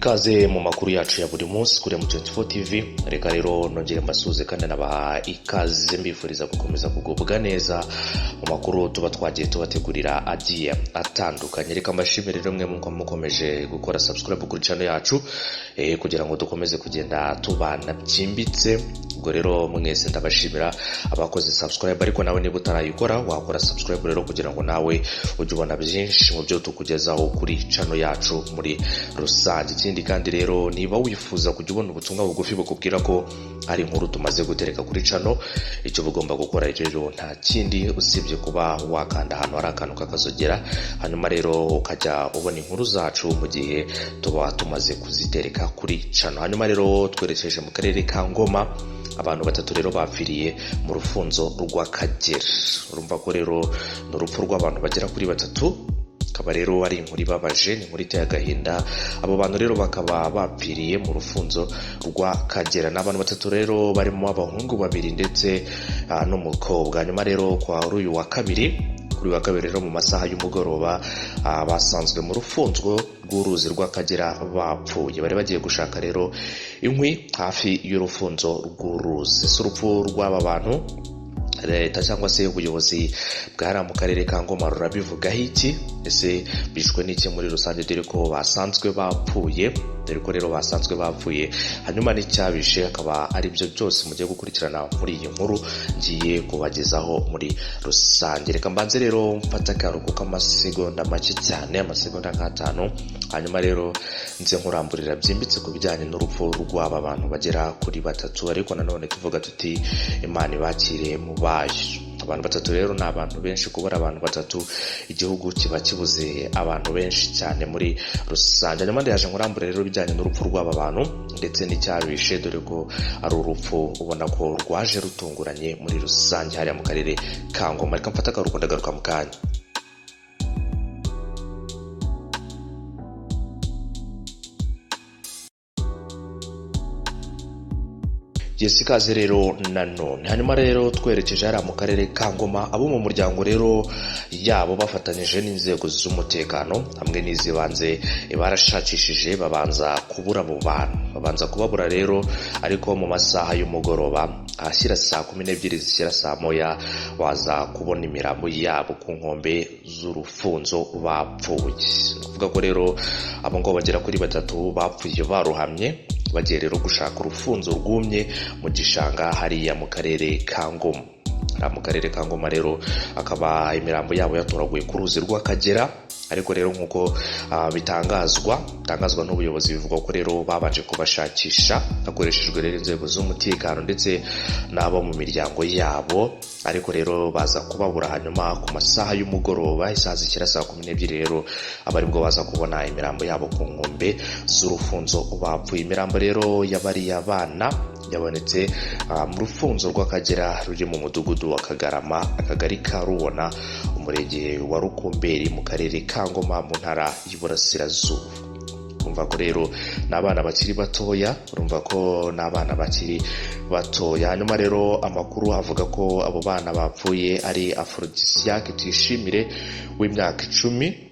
Ikaze mu makuru yacu ya buri munsi kuri M24 TV. Reka rero nongere mbasuhuze kandi nabaha ikaze, mbifuriza gukomeza kugubwa neza mu makuru tuba twagiye tubategurira agiye atandukanye. Reka mbashimire rero mwe muko mukomeje gukora subscribe kuri channel yacu kugira ngo dukomeze kugenda tubana byimbitse. Ubwo rero mwese ndabashimira abakoze subscribe, ariko nawe niba utarayikora wakora subscribe rero kugira ngo nawe ujye ubona byinshi mu byo tukugezaho kuri channel yacu muri rusange. Ikindi kandi rero, niba wifuza kujya ubona ubutumwa bugufi bukubwira ko ari inkuru tumaze gutereka kuri channel, icyo uba ugomba gukora rero nta kindi usibye kuba wakanda ahantu hari akantu kakazogera, hanyuma rero ukajya ubona inkuru zacu mu gihe tuba tumaze kuzitereka kuri channel. Hanyuma rero twerekeje mu karere ka Ngoma, abantu batatu rero bapfiriye mu rufunzo rw'Akagera. Urumva ko rero ni urupfu rw'abantu bagera kuri batatu, akaba rero ari inkuru ibabaje, ni inkuru iteye agahinda. Abo bantu rero bakaba bapfiriye mu rufunzo rw'Akagera. Ni abantu batatu rero barimo abahungu babiri ndetse n'umukobwa. Hanyuma rero kwa uyu wa kabiri, kuri uyu wa kabiri rero mu masaha y'umugoroba, basanzwe mu rufunzo rw'uruzi rw'Akagera bapfuye. Bari bagiye gushaka rero inkwi hafi y'urufunzo rw'uruzi. Si urupfu rw'aba bantu, leta cyangwa se ubuyobozi bwari mu karere ka Ngoma rurabivugaho iki? Ese bishwe n'iki muri rusange, dore ko basanzwe bapfuye, dore ko rero basanzwe bapfuye, hanyuma n'icyabishe akaba ari byo byose mugiye gukurikirana muri iyi nkuru ngiye kubagezaho muri rusange. Reka mbanze rero mfate akaruhuko k'amasegonda make cyane, amasegonda nk'atanu, hanyuma rero nze nkuramburira byimbitse ku bijyanye n'urupfu rw'aba bantu bagera kuri batatu, ariko nanone tuvuga tuti Imana ibakire mu bayo. Abantu batatu rero ni abantu benshi. Kubura abantu batatu, igihugu kiba kibuze abantu benshi cyane muri rusange. Hanyuma ndaje nkurambure rero ibijyanye n'urupfu rw'aba bantu ndetse n'icyabishe, dore ko ari urupfu ubona ko rwaje rutunguranye muri rusange hariya mu karere ka Ngoma. Reka mfate akaruhuko, ndagaruka mu kanya. Yes, ikaze rero nanone. Hanyuma rero twerekeje hariya mu karere ka Ngoma, abo mu muryango rero yabo bafatanyije n'inzego z'umutekano hamwe n'izibanze barashakishije, babanza kubura abo bantu, babanza kubabura rero, ariko mu masaha y'umugoroba ahashyira saa 12 zishyira saa 1 baza kubona imirambo yabo ku nkombe z'urufunzo bapfuye. Ni ukuvuga ko rero abo ngabo bagera kuri batatu bapfuye barohamye, bagiye rero gushaka urufunzo rwumye mu gishanga hariya mu karere ka Ngoma. Hariya mu karere ka Ngoma rero akaba imirambo yabo yatoraguye ku ruzi rw'Akagera, ariko rero nk'uko bitangazwa n'ubuyobozi, bivugwa ko rero babanje kubashakisha hakoreshejwe rero inzego z'umutekano ndetse n'abo mu miryango yabo, ariko rero baza kubabura. Hanyuma ku masaha y'umugoroba, isaha zishyira saa 12 rero, aba aribwo baza kubona imirambo yabo ku nkombe z'urufunzo bapfuye. Imirambo rero y'abariya bana yabonetse mu rufunzo rw'Akagera ruri mu mudugudu wa Kagarama, akagari ka Rubona, umurenge wa Rukumberi, mu karere ka Ngoma, mu ntara y'Iburasirazuba. Urumva ko rero ni abana bakiri batoya, urumva ko ni abana bakiri batoya. Hanyuma rero amakuru avuga ko abo bana bapfuye ari Aphrodisiaque Tuyishimire w'imyaka 10.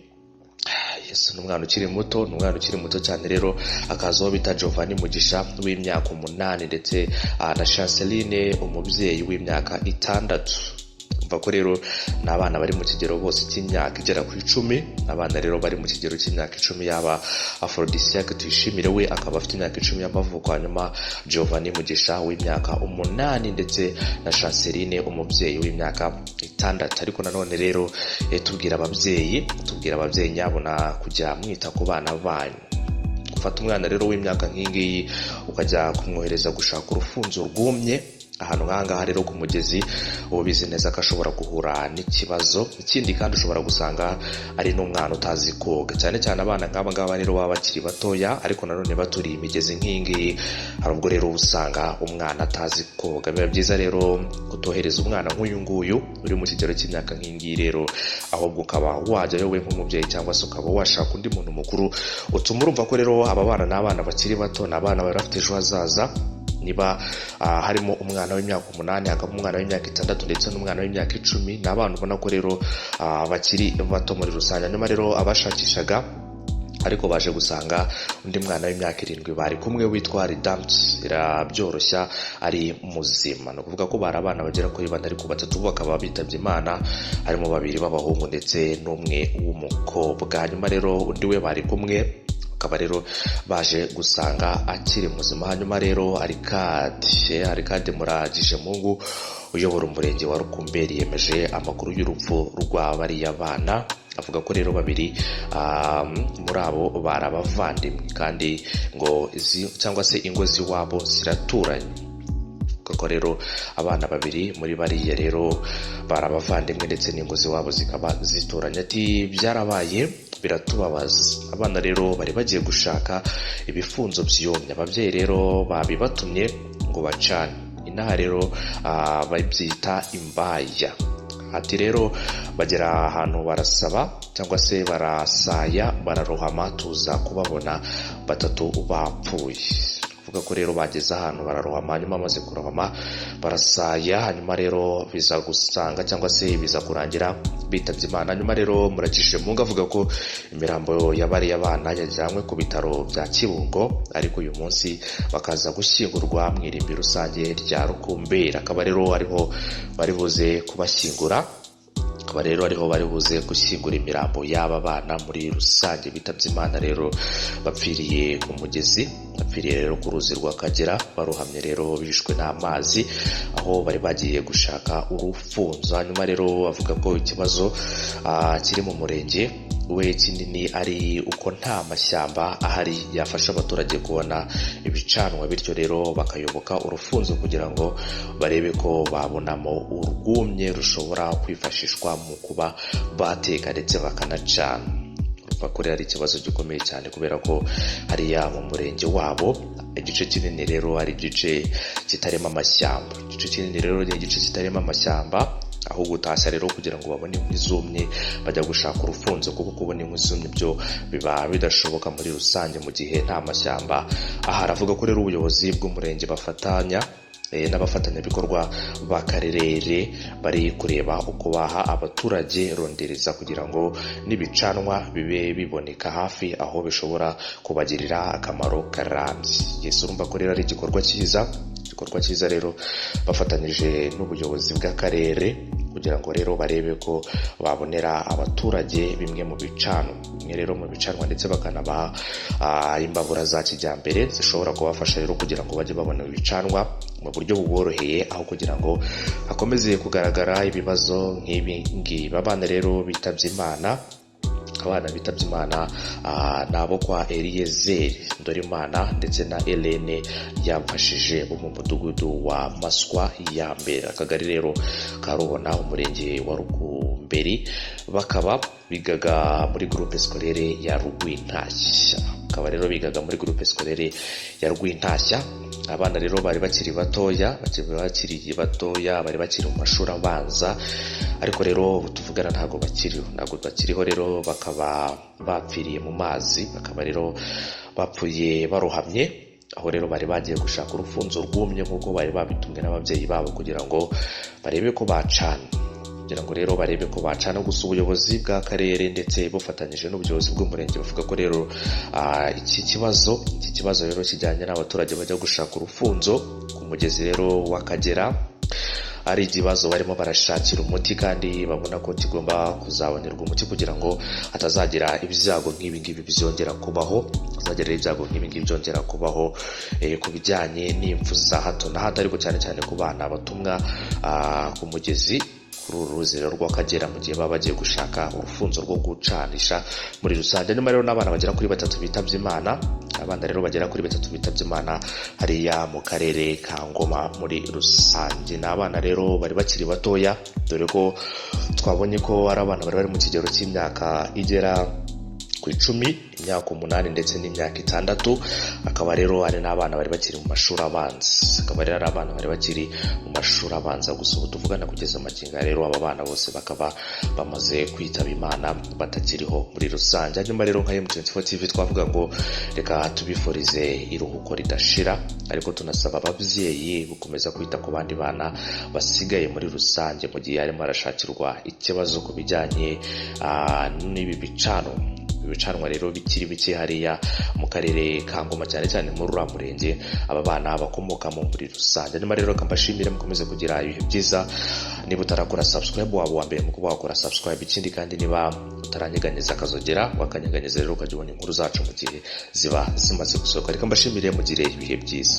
Yes, ni umwana ukiri muto, ni umwana ukiri muto cyane. Rero akazaho bita Giovanni Mugisha w'imyaka 8 ndetse na Chanceline umubyeyi w'imyaka 6. Urumva ko rero ni abana bari mu kigero bose cy'imyaka igera ku 10. Abana rero bari mu kigero cy'imyaka 10, yaba Aphrodisiaque Tuyishimire we akaba afite imyaka 10 y'amavuko, hanyuma Giovanni Mugisha w'imyaka 8 ndetse na Chanceline umubyeyi w'imyaka 6. Ariko nanone rero tubwira ababyeyi nyabuna kujya mwita ku bana banyu. Gufata umwana rero w'imyaka nk'iyi ukajya kumwohereza gushaka urufunzo rwumye ahantu nk'ahangaha rero ku mugezi, uba ubizi neza ko ashobora guhura n'ikibazo. Ikindi kandi ushobora gusanga ari n'umwana utazi koga, cyane cyane abana nk'aba ngaba rero baba bakiri batoya, ariko nanone baturiye imigezi nk'iyi ngiyi, hari ubwo rero usanga umwana atazi koga. Biba byiza rero kutohereza umwana nk'uyu nguyu uri mu kigero cy'imyaka nk'iyi ngiyi rero, ahubwo ukaba wajyayo we nk'umubyeyi cyangwa se ukaba washaka undi muntu mukuru utuma. Urumva ko rero aba bana ni abana bakiri bato, ni abana bari bafite ejo hazaza. Niba harimo umwana w'imyaka 8, hakaba umwana w'imyaka 6 ndetse n'umwana w'imyaka 10, ni abana ubona ko rero bakiri bato muri rusange. Hanyuma rero abashakishaga Ariko baje gusanga undi mwana w'imyaka 7 bari kumwe witwa Redampt Irabyoroshya ari muzima. Ni ukuvuga ko bari abana bagera kuri 4, ariko 3 bakaba bitabye Imana, harimo 2 b'abahungu ndetse n'umwe w'umukobwa. Hanyuma rero undi we bari kumwe bakaba rero baje gusanga akiri muzima. Hanyuma rero Arikade Muragije Mungu uyobora umurenge wa Rukumberi yemeje amakuru y'urupfu rwa bariya bana, avuga ko rero 2 muri abo bari abavandimwe kandi ngo cyangwa se ingo z'iwabo ziraturanye. Kuko rero abana 2 muri bariya rero bari abavandimwe ndetse n'ingo z'iwabo zikaba zituranye. Ati byarabaye biratubabaza, abana rero bari bagiye gushaka ibifunzo byumye, ababyeyi rero babibatumye ngo bacane inaha rero babyita imbaya. Ati rero bagera ahantu barasaba cyangwa se barasaya bararohama, tuza kubabona 3 bapfuye. Kuvuga ko rero bageze ahantu bararohama, hanyuma bamaze kurohama barasaya, hanyuma rero biza gusanga cyangwa se biza kurangira bitabye Imana. Hanyuma rero Muragije Mungu avuga ko imirambo ya bariya bana yajyanywe ku bitaro bya Kibungo, ariko uyu munsi bakaza gushyingurwa mu irimbi rusange rya Rukumberi, akaba rero ariho bari buze kubashyingura, akaba rero ariho bari buze gushyingura imirambo y'aba bana muri rusange bitabye Imana. Rero bapfiriye ku mugezi, bapfiriye rero ku ruzi rw'Akagera, barohamye rero bishwe n'amazi aho bari bagiye gushaka urufunzo. Hanyuma rero avuga ko ikibazo kiri mu murenge we kinini ari uko nta mashyamba ahari yafasha abaturage kubona ibicanwa, bityo rero bakayoboka urufunzo kugira ngo barebe ko babonamo urwumye rushobora kwifashishwa mu kuba bateka ndetse bakanacana. Urumva ko rero ari ikibazo gikomeye cyane, kubera ko hariya mu murenge wabo igice kinini rero ari igice kitarimo amashyamba. Igice kinini rero ni igice kitarimo amashyamba, aho gutashya rero kugira ngo babone inkwi zumye bajya gushaka urufunzo, kuko kubona inkwi zumye byo biba bidashoboka muri rusange mu gihe nta mashyamba ahari. Avuga ko rero ubuyobozi bw'umurenge bafatanya n'abafatanyabikorwa b'akarere bari kureba uko baha abaturage rondereza kugira ngo n'ibicanwa bibe biboneka hafi aho bishobora kubagirira akamaro karambye. Yesu, urumva ko rero ari igikorwa cyiza, igikorwa cyiza rero bafatanyije n'ubuyobozi bw'akarere kugira ngo rero barebe ko babonera abaturage bimwe mu bicanwa, bimwe rero mu bicanwa, ndetse bakanabaha imbabura za kijyambere zishobora kubafasha rero kugira ngo bajye babona ibicanwa mu buryo buboroheye, aho kugira ngo hakomeze kugaragara ibibazo nk'ibi ngibi. Abana rero bitabye Imana, abana bitabye Imana ni abo kwa Eliyezeri Ndorimana ndetse na Elene Yamfashije bo mu mudugudu wa Maswa ya mbere, akagari rero ka Rubona, umurenge wa Rukumberi, bakaba bigaga muri groupe scolaire ya Rwintashya. Bakaba rero bigaga muri groupe scolaire ya Rwintashya. Abana rero bari bakiri batoya, bakiri batoya, bari bakiri mu mashuri abanza, ariko rero ubu tuvugana ntabwo bakiriho, ntabwo bakiriho. Rero bakaba bapfiriye mu mazi, bakaba rero bapfuye barohamye, aho rero bari bagiye gushaka urufunzo rwumye nk'uko bari babitumwe n'ababyeyi babo kugira ngo barebe ko bacana, kugira ngo rero barebe ko bacana. Gusa ubuyobozi bw'akarere ndetse bufatanyije n'ubuyobozi bw'umurenge bavuga ko rero iki kibazo rero kijyanye n'abaturage bajya gushaka urufunzo ku mugezi rero w'Akagera ari ikibazo barimo barashakira umuti, kandi babona ko kigomba kuzabonerwa umuti kugira ngo hatazagira ibyago nk'ibi ngibi byongera kubaho, hatazagira ibyago nk'ibi ngibi byongera kubaho ku bijyanye n'impfu za hato na hato, ariko cyane cyane ku bana batumwa ku mugezi, kuri uru ruzi rero rw'Akagera, mu gihe baba bagiye gushaka urufunzo rwo gucanisha muri rusange. Nyuma rero n'abana bagera kuri 3 bitabye Imana, abana rero bagera kuri 3 bitabye Imana hariya mu karere ka Ngoma muri rusange. Ni abana rero bari bakiri batoya, dore ko twabonye ko ari abana bari bari mu kigero cy'imyaka igera ku 10, imyaka 8 ndetse n'imyaka 6, akaba rero ari n'abana bari bakiri mu mashuri abanza, akaba rero ari abana bari bakiri mu mashuri abanza. Gusa ubu tuvugana kugeza amagingo rero aba bana bose bakaba bamaze kwitaba Imana, batakiriho muri rusange. Hanyuma rero nka M24 TV twavuga ngo reka tubifurize iruhuko ridashira, ariko tunasaba ababyeyi gukomeza kwita ku bandi bana basigaye muri rusange mu gihe harimo harashakirwa ikibazo ku bijyanye n'ibi bicano. Ibicanwa rero bikiri bike hariya mu karere ka Ngoma, cyane cyane muri uriya murenge aba bana bakomokamo muri rusange. Hanyuma rero reka mbashimire, mukomeze kugira ibihe byiza. Niba utarakora subscribe, waba uwa mbere mu kuba wakora subscribe. Ikindi kandi, niba utaranyeganyeza akazogera, wakanyeganyeza rero ukajya ubona inkuru zacu mu gihe ziba zimaze gusohoka. Reka mbashimire, mugire ibihe byiza.